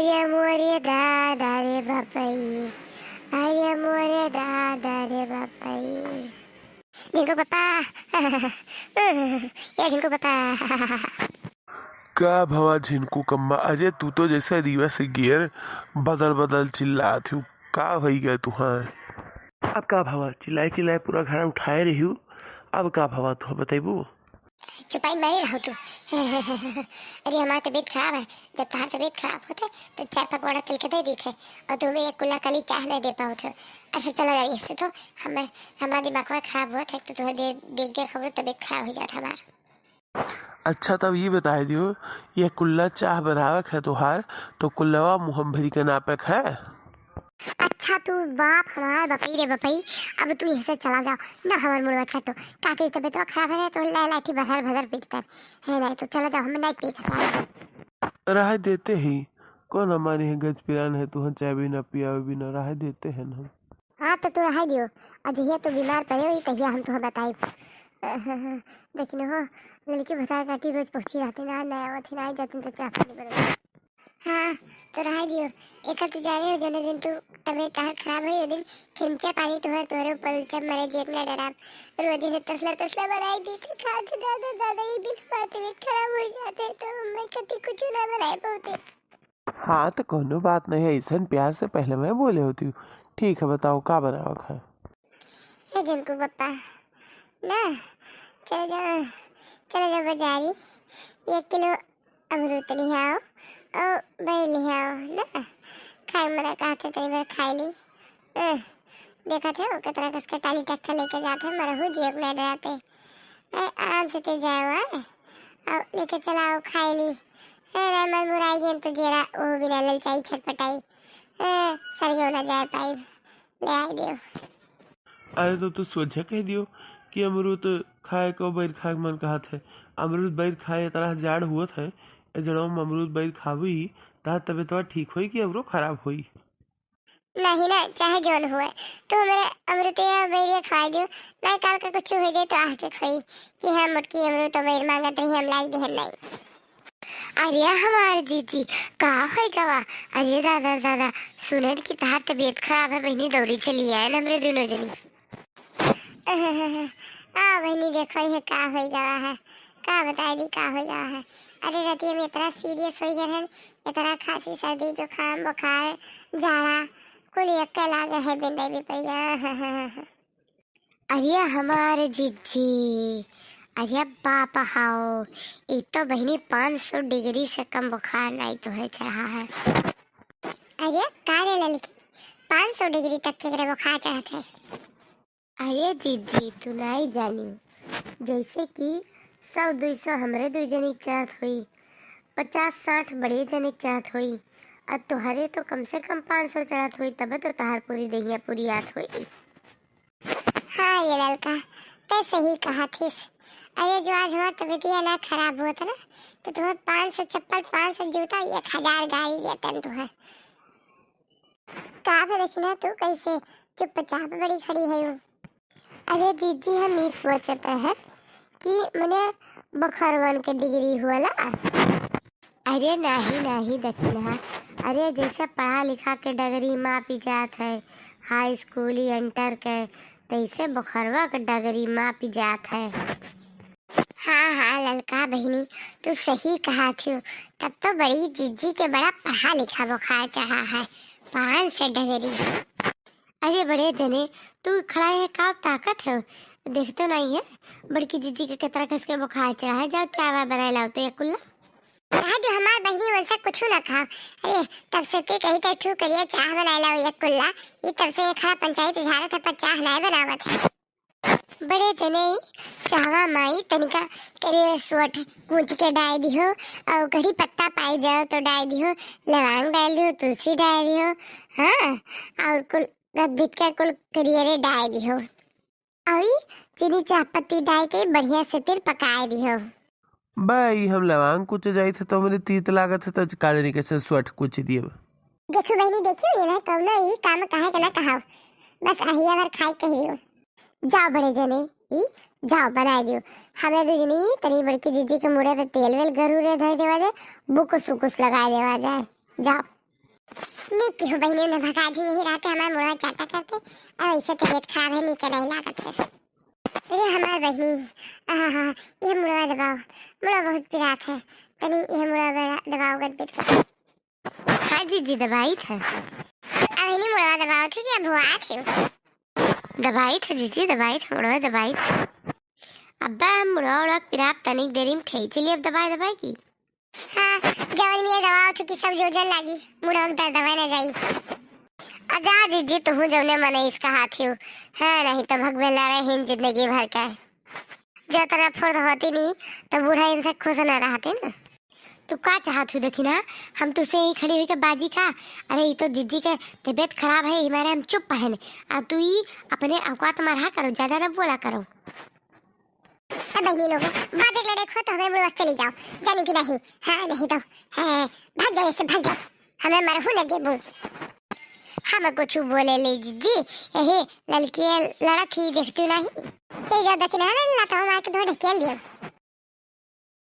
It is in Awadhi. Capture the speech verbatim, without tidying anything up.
ये मोरे दादा रे बापई, अरे मोरे दादा रे बापई। झिनकू पापा, ये झिनकू पापा। का भवा झिनकू कम्मा, अरे तू तो जैसे रीवा से गियर बदल बदल चिल्लात हूँ, का होई गया तुहार? अब का भवा, चिल्लाए चिल्लाए पूरा घर उठाए रही हूँ, अब का भवा तू बतैबू? चुपाई मारे रहो तू। अरे हमार तबीयत खराब है, जब तहार तबीयत खराब होत है तो चाय पकौड़ा तल के दे देत है और तुम्हें एक कुल्ला कली चाह नहीं दे पावत हो। अच्छा चला जाइए इससे तो हमें, हमारा दिमाग में खराब होत है तो तुम्हें दे, देख देख हमरो तबीयत खराब हो जात हमार। अच्छा तब ये बताए दियो, ये कुल्ला चाह बनावक है तोहार तो कुल्लवा मुहम्भरी के नापक है? अच्छा तू बाप हमार बपई रे बपई, अब तू यहाँ से चला जाओ ना, हमार मुड़वा छटो, काकी तबीयत खराब है तो ला लाठी भसर भसर पीटता है, नहीं तो चला जाओ, हम नहीं पी खा। रह देते ही, कौन हमारे यहाँ गज पिरान है, तुहं चाय बिना पियावे बिना रह देते हैं हम। हाँ तो तू रह दियो, और जहिया तू बीमार पड़े होई तहिया हम तुहं बताई। देखिन हो, लड़की भतार काटी रोज पहुँची रहती ना, नया आवत ही ना, आई जाती तो चाह पानी बने। हाँ, तो रह दियो। एकर तो जाने हो, जौने दिन तू तबीयत तहार खराब होई, ओ दिन खिंचा पानी तोहर, तोहरे ऊपर उलचा, मरे जेब ना डराब। रोज दिन तसला, तसला बनाई दी थी, खाते दादा, दादा, एक दिन हमार तबीयत खराब हो जाते, तो मैं कति कुछ ना बनाए पाते। हाँ, तो कोनो बात नहीं है, ऐसन प्यार से पहले मैं बोले होती हूँ। ठीक है, बताओ, का बनावक है? हे झिनकू पप्पा, ना, चले जाओ, चले जाओ बाजारी, एक किलो अमरूद लिहाओ, और बैर लिहाओ, ना, खाए मना कहते तनी बार खाए ली। अह, देखत है, वो कितना कस के टाली टक्का लेके जाते हैं, मरहू जियो के नहीं डराते। ए, आराम से ते जाओ, आए, और लेके चलाओ, खाए ली। ए, ना, मैं मुराई गेन तो जेरा, वो बिना ललचाई छटपटाई। ए, सरगेओ ना जाए पाई। ले आए दियो। अरे तो तू सोझे कह दियो कि अमरूद खाए को बैर खाए के मन कहत है। अमरूद बैर खाए इतना जाड़ हुअत है, ए जड़वा में अमरूद बैर खाबी, तहार तबीयतवा ठीक होई कि अउरो खराब होई? नहीं ना, चाहे जौन हुए, तू हमरे अमरूद या बैरिया खवाई दियो, नहीं काल का कुछ हो जाए तो आके खोई कि हाँ मोटकी अमरूद तो बैर मांगत रही, हम लाइक दिहन नहीं। अरे हमार जीजी, का होई गवा? अरे दादा, दादा, सुनेन कि तहार तबीयत खराब है बहिनी, दौरी चली आए न हमरे दुनो जनी। आ बहिनी, देखो ये का होई गवा है, का बताई दी का होई गवा है। अरे रतिया में इतना सीरियस होई गए हैं, इतना खांसी, सर्दी, जुकाम, बुखार, झाड़ा, कुल यक्के लागे है बिंदे भी पइया। अरे हमार जिज्जी, अरे बाप हाओ, ई तो बहिनी पाँच सौ डिग्री से कम बुखार नाई तोहरे चढ़ा है। अरे का रे ललकी, पाँच सौ डिग्री तक केकरे बुखार चढ़त है? अरे जिज्जी, तू नाई जानी, जैसे कि सौ दुई सौ हमरे दुई जनी के चढ़त होई, पचास साठ बड़े जनी के चढ़त होई, आ तोहरे तो कम से कम पाँच सौ चढ़त होई, तबे तो तहार पूरी देहिया पूरी आत होई। हाँ ये ललका, ते सही कहा थिस। अरे जो आज हमार तबीयतिया ना खराब होत ना, तो तुम्हें पाँच सौ चप्पल, पाँच सौ जूता, एक हजार गाड़ी देतन तुम्हें। का बे दखिना, तू कैसे चुपचाप बड़ी खड़ी है? अरे जीजी, हम ई सोचत रहे कि मने बखरवन के डिग्री होला। अरे नाही, नाही दखिना, अरे जैसे पढ़ा लिखा के डगरी मापी जात है, हाई स्कूल, इंटर के, तैसे बखरवा के डगरी मापी जात है। हाँ, हाँ, ललका बहिनी, तू सही कहा थियो। तब तो बड़ी जिज्जी के बड़ा पढ़ा लिखा बुखार चढ़ा है, पाँच सौ डिग्री। अरे बड़े जने, तू खड़ा है, का ताकत है? देख तो नहीं है, बड़की जिज्जी के कितना कस के बुखार चढ़ा है। जाओ, चाय वाय बनाए लाओ तो एक कुल्ला। कहा जो हमार बहिनी उनसे कुछ ना खाओ। अरे, तब से ते कही थे, "ठू करिया चाह बनाए लाओ एक कुल्ला।" ये तब से ये खड़ा पंचायत झाड़त है, पर चाह नहीं बनावत है। बड़े जने, चाहवा माई तनिका करे सोट कूच के डाल दिहो, और कढ़ी पत्ता पाई जाओ तो डाल दिहो, लवांग डाल दिहो, तुलसी डाल दिहो, हाँ, और कुल गदबित के कुल करियरे डाल दिहो, और चीनी चाह पत्ती डाल के बढ़िया से तेल पकाए दिहो। बाई, हम लवांग कुचे जाइत है तो हमरे तीत लागत है, तो का जानी कैसे सोट कुच दिए। देखो बहिनी, देखियो, ये ना कौनो ई काम कहे के ना कहाओ, बस अहिया भर खाए कहियो। जाओ बड़े जने, ई जाओ बनाए दियो। हमें दू जनी तनी बड़की जिज्जी के मुड़े पे तेल वेल गरू रे धोए देवा जाए, बुकुस उकुस लगाए देवा जाए। जाओ। नीक किहू बहिनी, उन्हें भगा दी, यही रहते हमार मुड़वा चाटा करते। अब ऐसे तबीयत खराब है, नीक नहीं लागत है। अरे हमार बहिनी, आहा, ये मुड़वा दबाओ, मुड़वा बहुत पिरात है, तनी ये मुड़वा दबा-, दबाओ गदबद कर। हाँ जीजी, दबाइत है। अब इन्हीं मुड़वा दबाओ थे कि अब हुआ थे? दबाइत है जीजी, दबाइत है, मुड़वा दबाइत है। अब्बा, हम मुड़वा उड़वा पिराब तनिक देरी में खाई, चलिए अब दबाए दबाए की। हाँ, जवन में दबाओ थे कि सब जोजन लागी, मुड़वा के दर्द दबाए ना जाई। आ जा जीजी, तू जौने मने इसका हाथ ही हो। हाँ, नहीं तो भगवे लड़े ही जिंदगी भर का है। जो तरह फुर्त होती नहीं, तो बूढ़ा इनसे खुश न रहते ना। तू का चाहत हूँ दखिना? हम तुसे यही खड़ी हुई के बाजी का? अरे, ये तो जीजी के तबीयत खराब है, ये मारे हम चुप पहने। आ तू ही अपने औकात में रहा करो, ज्यादा ना बोला करो। ए बहिनी लोग, बाजे के लड़े खो तो हमें मुड़वा चली जाओ, जानी कि नहीं? हाँ, नहीं तो, हाँ, भाग जाओ, ऐसे भाग जाओ, हमें मरहू न देबू। हम कुछ बोले ले जीजी, यही लड़की लड़त ही देखती नहीं। चल जाओ दखिना, ना लाता हूँ, मार के दो ढकेल दियो।